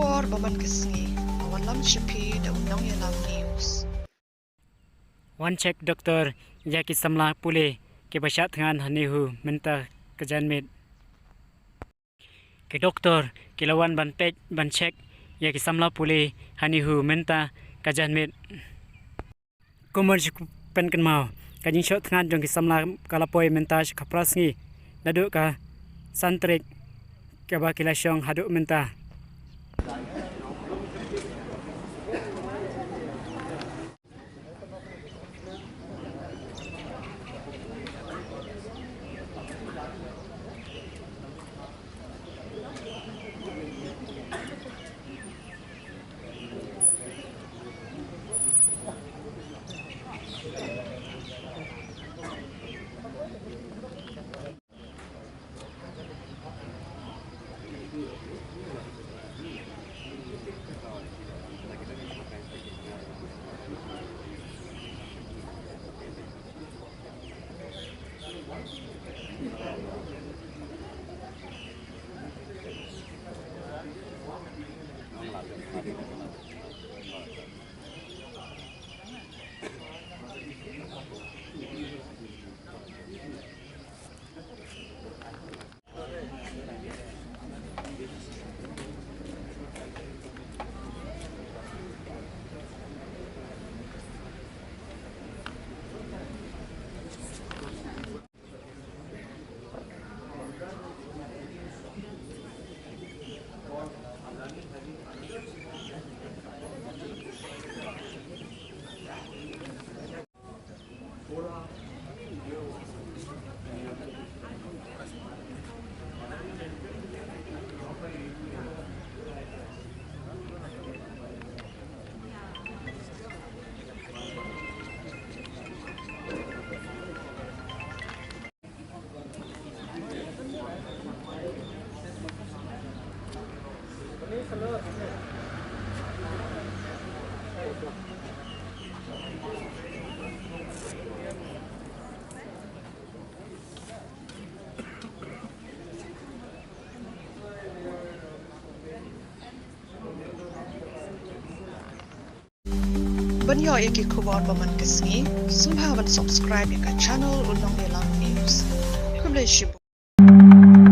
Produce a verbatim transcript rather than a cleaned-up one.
Por ba man ka sngi, a wanlam sha phi da u Nongïalam News. Wan check doktor ïa ki samla pule kiba shah thngan ha NEHU mynta ka janmiet. Ki doktor ki la wan ban peit ban check ïa ki samla pule ha NEHU mynta ka janmiet. Kumno shu pynkynmaw, ka jingshoh thngan jong ki samla ka la poi mynta sha ka phra sngi naduh ka san tarik kaba ki la shong haduh mynta. Ban ïoh ïa ki khubor ba man ka sngi, sngewbha ban subscribe ïa ka channel U Nongïalam News. Khublei shibun.